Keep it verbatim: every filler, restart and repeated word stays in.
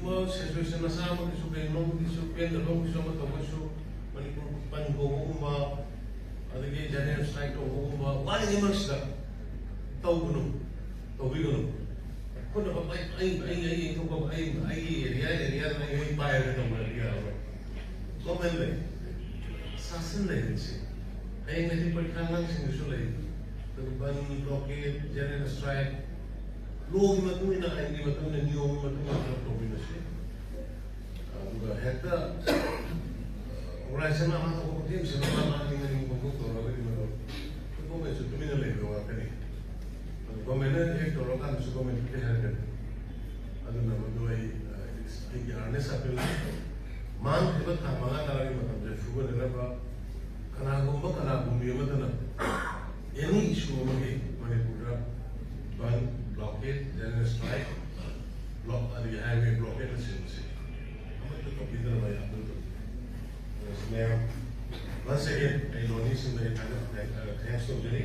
Situation ꯃꯆꯥ ꯑꯃꯒꯤꯁꯨ, ꯀꯩꯅꯣꯝꯒꯤꯁꯨ, ꯄꯦꯟꯗꯕ ꯑꯃꯒꯤꯁꯨ, ꯑꯃ ꯇꯧꯕꯒꯤꯁꯨ, ꯃꯅꯤꯄꯨꯔ ꯕꯟ ꯀꯧꯕꯒꯨꯝꯕ, ꯑꯗꯒꯤ general strike ꯇꯧꯕꯒꯨꯝꯕ ꯋꯥꯔꯤꯉꯩ ꯃꯔꯛꯁꯤꯗ ꯇꯧꯒꯅꯨ, ꯇꯧꯕꯤꯒꯅꯨ꯫ ꯑꯩꯈꯣꯏꯅ ꯑꯩ ꯑꯩ ꯑꯩ ꯑꯩ ꯊꯣꯛꯄ ꯑꯩ ꯑꯩꯒꯤ area, area ꯗ ꯑꯩ ꯑꯩ ꯄꯥꯏꯔꯒ ꯇꯧꯕꯗꯤ ꯌꯥꯔꯔꯣꯏ꯫ Government ꯂꯩ, ꯁꯥꯁꯟ ꯂꯩ ꯍꯧꯖꯤꯛꯁꯦ꯫ ꯍꯌꯦꯡ ꯍꯧꯖꯤꯛ ꯄꯔꯤꯈꯥ ꯑꯉꯥꯡꯁꯤꯡꯗꯨꯁꯨ ꯂꯩ꯫ ꯑꯗꯨ ꯕꯟ, blockade, general strike, law ꯒꯤ ꯃꯇꯨꯡ ꯏꯟꯅ, ꯑꯥꯏꯟꯒꯤ ꯃꯇꯨꯡ ꯏꯟꯅ, ꯅꯤꯌꯣꯝꯒꯤ ꯃꯇꯨꯡ ꯏꯟꯅ ꯊꯕꯛ ꯇꯧꯃꯤꯟꯅꯁꯤ꯫ ꯑꯗꯨꯒ ꯍꯦꯛꯇ organization ꯑꯃ ꯍꯧꯔꯛꯄ, team ꯁꯤꯃ ꯑꯃ ꯑꯅꯤ ꯑꯅꯤ ꯈꯣꯡꯗꯣꯛ ꯇꯧꯔꯒꯗꯤ ꯃꯗꯨ government ꯁꯨ ꯇꯨꯃꯤꯟꯅ ꯂꯩꯕ ꯉꯥꯛꯇꯅꯤ꯫ ꯑꯗꯨ government ꯅ act ꯇꯧꯔꯀꯥꯟꯗꯁꯨ government ꯇꯗꯤ ꯍꯥꯏꯔꯛꯀꯅꯤ꯫ ꯑꯗꯨꯅ ꯃꯗꯨ ꯑꯩ, ꯑ, ꯑꯩꯒꯤ earnest appeal, ꯃꯥꯡꯈ꯭ꯔꯤꯕ ꯊꯥ ꯃꯉꯥ ꯇꯔꯥꯒꯤ ꯃꯇꯝꯁꯦ ꯐꯨꯒꯠꯅꯅꯕ ꯀꯅꯥꯒꯨꯝꯕ ꯀꯅꯥꯒꯨꯝꯕꯤ ꯑꯃꯠꯇꯅ any issue ꯑꯃꯒꯤ ꯃꯅꯤꯄꯨꯔꯗ ꯕꯟ, blockade, general strike, block, ꯑꯗꯒꯤ highway blockade ꯅꯆꯤꯡꯕꯁꯦ ꯑꯃꯠꯇ ꯇꯧꯕꯤꯗꯅꯕ ꯑꯩ appeal ꯇꯧꯖꯔꯤ꯫ Ma'am, once again, ꯑꯩ ꯂꯣꯅꯤꯁꯤꯡꯗ ꯑꯩ ꯊꯥꯒꯠ-, thanks ꯇꯧꯖꯔꯤ꯫